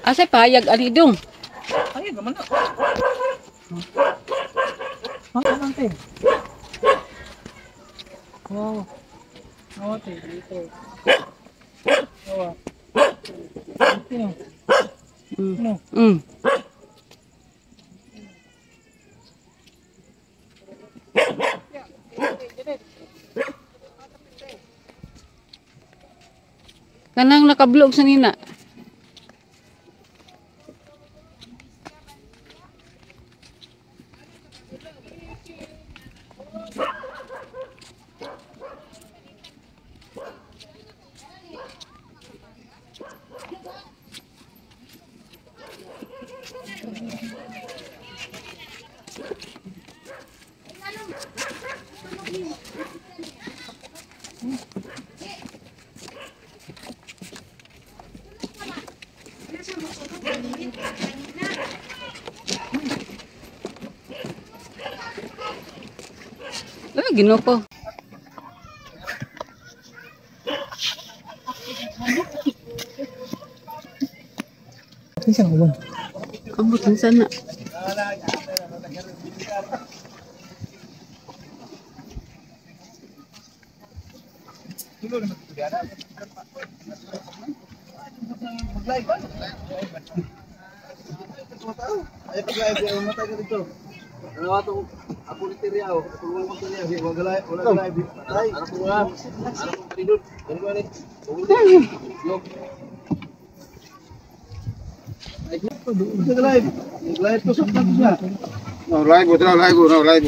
Asa payag ani dong? Ay, gaman na. Ah, ante. Oh. Oh, te, dito. Oh. Ante. No. Kanang nakablog sa nina. Ay, Ginoo ko. Kinsa nga uban? Abot sana. Ay, pag-live, ay, matay ka dito. Ano ato? Ako ni Terya, oh. Ako ko Terya, wala live, wala live. Ay, ano ko nga? Ano ko pindot? Ano ko ni? Yo. Ay, live. Live ko sa siya. No, live, no, live, no, live.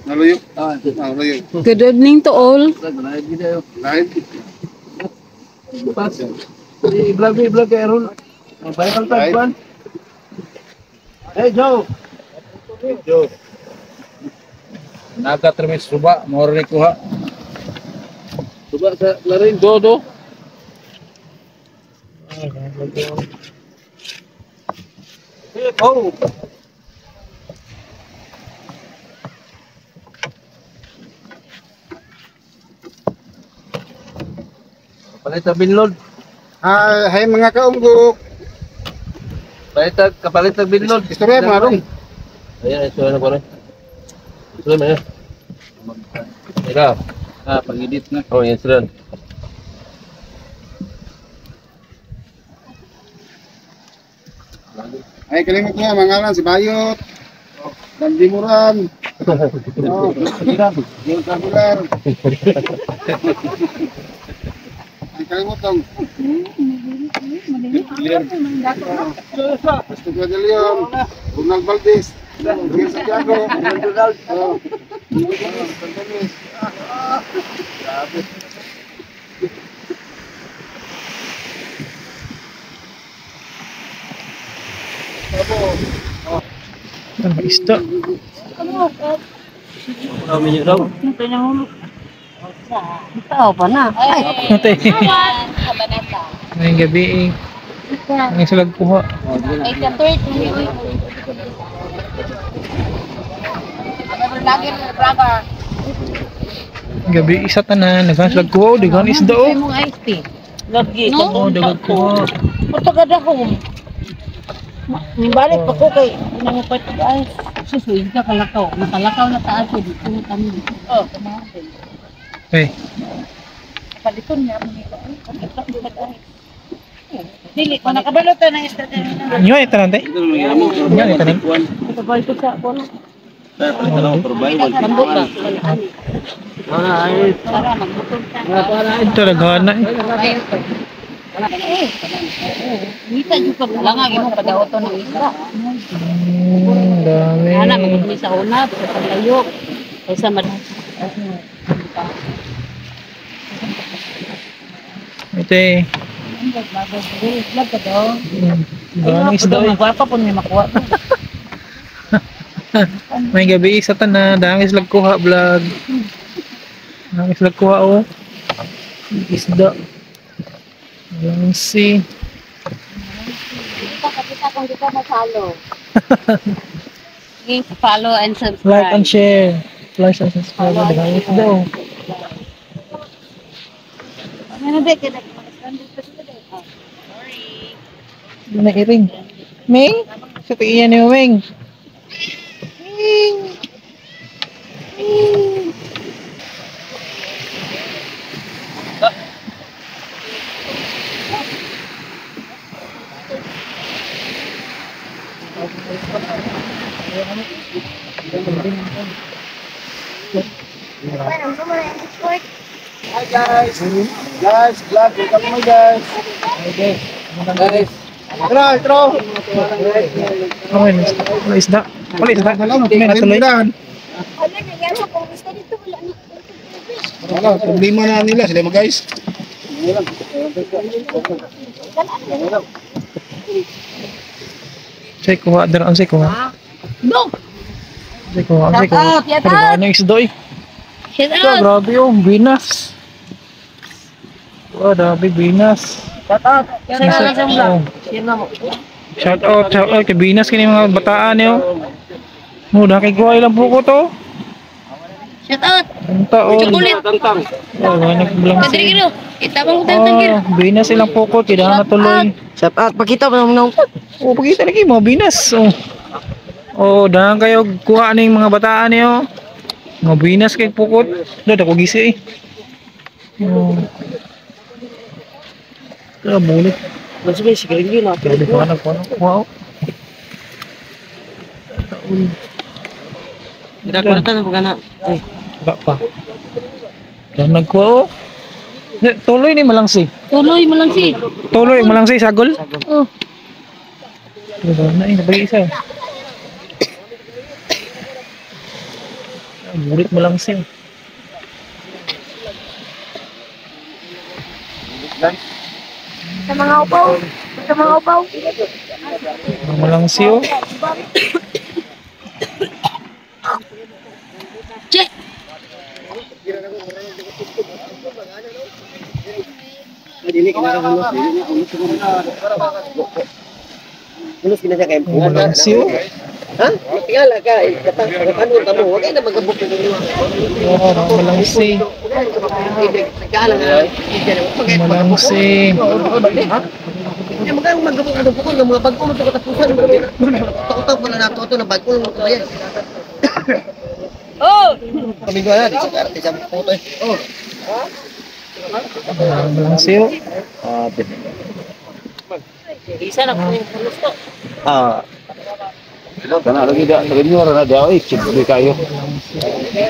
Naluyo. Ah, Naluyo. Good evening to all. live video. Live. Pas. I-vlog, i-vlog kay Aaron. Viral tag ban. Hey, Joe. Joe. Naga termis suba, mau kuha. Suba sa larin. Do do. Oh. Palit sa binlod. Ah, hey mga kaunggok. Palit kapalit sa binlod. Istorya mo arong. Ayan, istorya na pare. Istorya mo yan. Ira. Ah, pag-edit na. Oh, yan sila. Ay kalimot mo mga ngalan si Bayot. Dandi Muran. Oh, Joe Tabular. Ay kalimot tong. Gusto de Leon, Ronald Valdez, Miguel Santiago, Donald. Oh. Ano isda? Kami niyo daw. Tao pa na. Ay, Ate. Ngayong gabi eh. Ang sila kuha. Gabi isa tanan, naghan sila kuha, daghan isda oh. Mong iced tea. Lagi, Oh, daghan kuha. Pagkadahom. Nibalik pa ko kay nangupat ay Susuig ka kalakaw. Makalakaw na taas eh. Dito na kami. Oh, Eh, paliton niya mo nito. Dili ko nakabalo ta ng isda din. inyo ay tanan te. Inyo ay tanan. Nakabalo ko sa ako. Lambot ba? Para magbutong ta. Ito daghan na eh. Ngita jud ka lang ang imong padaoton ng isda. Dami. Ana magudmi sa una sa paglayo. Kaysa mad Ito eh. Vlog ka daw. Daghan isda eh. Gwapa po ni makuha. May gabi isa tanan, daghan sila kuha vlog. Daghan sila kuha oh. Isda. Yung sea. Kita kita kung di ka ma-follow. Sige, follow and subscribe. Like and share. Like and subscribe. Daghan isda oh. Ano ba kay nag-standard pa sila dai. Sorry. Nairing. Ming? Sa tiiyan ni Ming. Ming! Ming! Hi guys! Guys, vlog, welcome mo guys! Okay. Guys! Tara, tara! Okay, wala isda. Wala isda. May natuloy. Ano nangyari kung gusto dito wala na. Wala, problema na nila sila mga guys. Say kuha, dara ang say kuha. No! Say kuha, say kuha. Shout out! Pero ano yung isda eh? Shout Ito, out. grabe oh, binas. Wow, grabe binas. Shout out. Oh. Shout out, shout out kay Binas kini mga bataan niyo. Mo da kay kuha ilang buko to. Shout out. Ang taon. Chocolate. Oh, wala nagbilang Kadiri kilo. Itabang ko tayo tangkir. Oh, Binas ilang pukot kaya na natuloy. Shout out, pakita mo nang Oh, pakita lagi mo Binas. Oh. Oh, dahan kayo kuha ning mga bataan niyo. Mga Binas kay pukot. Da ko gisi eh. Oh. Kaya bulit. Mas may sigarilyo na. Grabe ko na kuha. Wow. Taon. Dira ko na na. Ay, Ba pa. Yan nagkuha oh. Tuloy ni malangsi. Tuloy mo lang si. Tuloy malangsi sagol. Oh. Diba na eh, nabay isa. Ah, bulit malangsi. Sa mga upaw. Sa mga upaw. Ang malangsi oh. Che. ulos gina siya kay. Ang malangsi oh. Ha? Tingala ka, katang ano ta mo, wag na magabok ng inyo. Oh, ang malangsi. Nagkaalang na. Ang malangsi. Hindi mo kayong magabok ng bukol ng mga bago mo to katapusan. Tautaw ko na nato to na bago mo to yan. Oh. Kami na di sa karte sa puto. Oh. Ang malangsi oh. Isa na ko yung to. Ah, Kana lagi da renyo ra na daw eh siyempre kayo.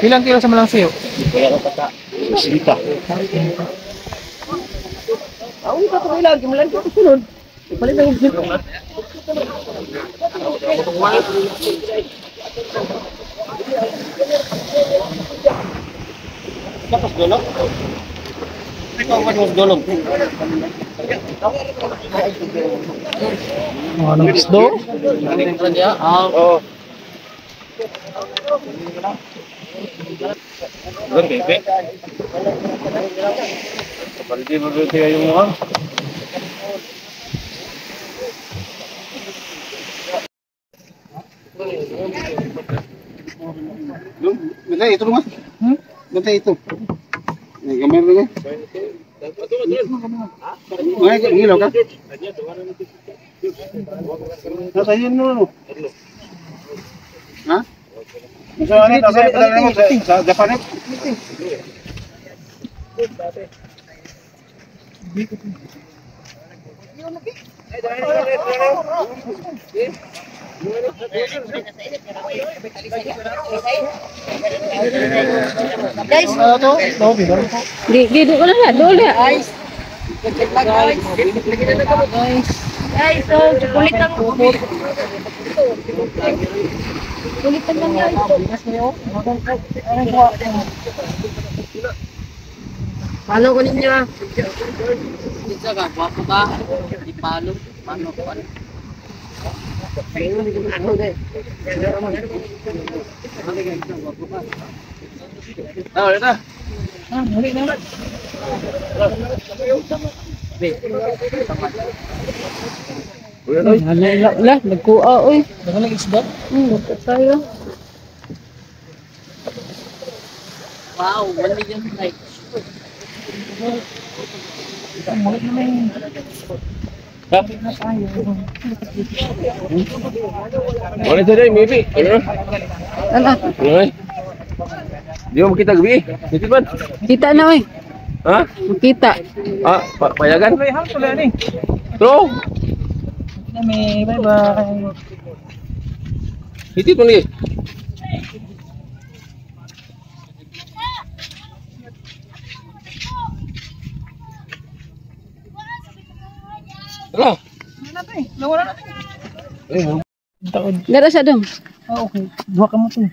Ilang kilo sa malangsi oh? Sita. Ako pa to ilang gimulan ko sunod. Ipalit ang Tapos dolong? Ikaw ba mas dolong? Mga nang isdo. Oo. Doon bebe. Baldi mo doon kayo mga. Bantay ito naman. Hmm? Bantay ito. Ay, gamay rin eh. Ay, ngilaw ka? Nasa yun no. Ha? Nasa ano? Nasa padala mo sa Japan eh. Guys, Ano to? To, bigol. di di di ko na dole. Guys. Guys, oh, chocolate ang Chocolate ang lang guys. Paano ko ninyo ah? Pizza ka, gwapo ka. Di palo. Palo ko ano. Ah, wala na. Ah, muli na. Wala wala nagkuha oy. Dagan lang isda. Tayo. Wow, 1 million likes. Wala sa day, maybe. Ano? Ano? Ano eh? Di mo makita gabi. Dito man. Kita na, oy. Ha? Kita. Ah, payagan. Tulay ha, tulay ni. Bro, Nami, bye bye. hitit mo lagi. Tara. Nawala natin. Eh, Taod. Dara siya dong. Ah, okay. Duha ka mo to.